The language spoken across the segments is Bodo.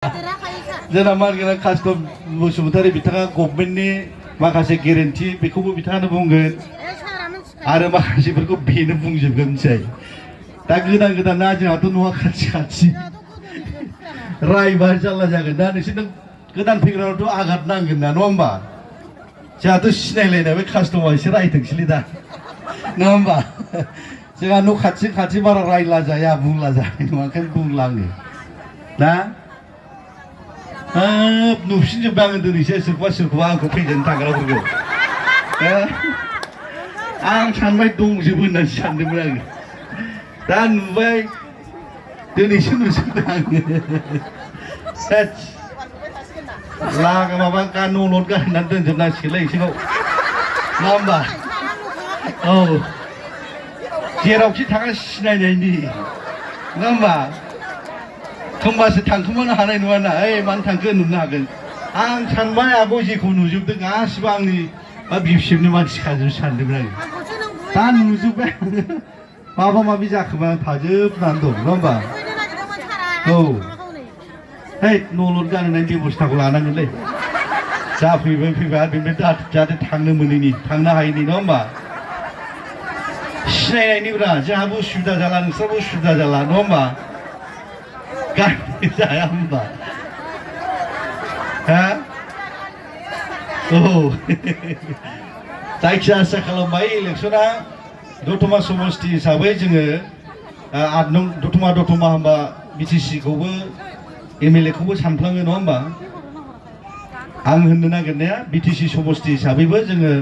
जोंना मानगोनां कास्टम बसुमतारी बिथाङा गभर्नमेन्टनि माखासे गेरेन्टि बेखौबो बिथाङानो बुंगोन आरो माखासेफोरखौ बेनो बुंजोबगोन मिथिबाय दा गोदान गोदान ना जोंहाथ' न'आ खाथि खाथि रायबा जारला जागोन दा नोंसोरनो गोदान फैग्रायावथ' आघात नांगोन ना नङा होमबा जोंहाथ' सिनायलायनाय बे कास्टमा एसे रायथोंसैलै दा नङा होमबा जोंहा न' खाथि खाथि बारा रायला जाया बुंला जानाय नङा ओंखायनो बुंलाङो दा नुफिनजोब्बाय आङो दिनैसो सोरखौबा आंखौ फैजेननो थाग्राफोरखौ आं सानबाय दंजोबो होननानै सानदोंमोन आङो दा नुबाय दिनैसो नुजोबबाय आङो लागा माबा न'लद गाननानै दोनजोबनांसिगोनलै बिसोरखौ नङा होमबा औ जेरावखि थाङा सिनायनायनि नङा होमबा होमबासो थांखोमानो हानाय नङाना ओइ मानो थांखो नुनो हागोन आं सानबाय आब' जेखौ नुजोबदों गासिबो आंनि बिफिनि मानसिखाजों सानदोंमोन आङो दा नुजोब्बाय आङो माबा माबि जाखोमा थाजोबनानै दं नङा होमबा औ है न'लद गानहोनायनि बेब'स्थाखौ लानांगोनलै जाफैबाय फैबाय आरो बेनिफ्राय जाहाथे थांनो मोनैनि थांनो हायैनि नङा होमबा सिनायनायनिब्रा जोंहाबो उसुबिदा जाला नोंस्राबो उसुबिदा जाला नङा होमबा जाया होमबा हा औ जायखिया आसा खालामबाय इलेक्सना दतमा समस्ति हिसाबै जोङो 8 नं दतमा होमबा बिटिसि खौबो एमएलए खौबो सानफ्लाङो नङा होमबा आं होननो नागिरनाया बिटिसि समस्ति हिसाबैबो जोङो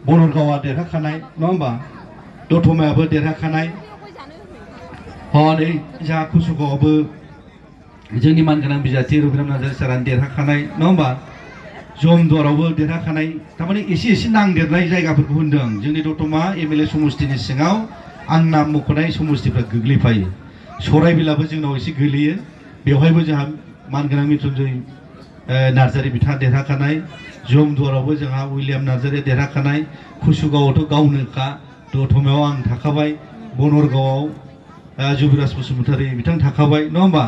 बनरगावआ देरहाखानाय नङा होमबा दतमायाबो देरहाखानाय हनै जोंहा कुसुगावआवबो जोंनि मानगोनां बिजाथि रबिराम नार्जारी सारानो देरहाखानाय नङा होमबा जमदुवारावबो देरहाखानाय थारमाने एसे नांदेरनाय जायगाफोरखौ होनदों आं जोंनि दतमा एमएलए समस्तिनि सिङाव आं नाम मख'नाय समस्तिफ्रा गोग्लैफायो सराइबिलाबो जोंनाव एसे गोलैयो बेवहायबो जोंहा मानगोनां मृत्युंजय नार्जारी बिथाङा देरहाखानाय जमदुवारावबो जोंहा उइलियाम नार्जारीया देरहाखानाय कुसुगावआवथ' गावनोखा दतमायाव आं थाखाबाय बनरगावआव जुबिराज बसुमतारी बिथां थाखाबाय नङा होमबा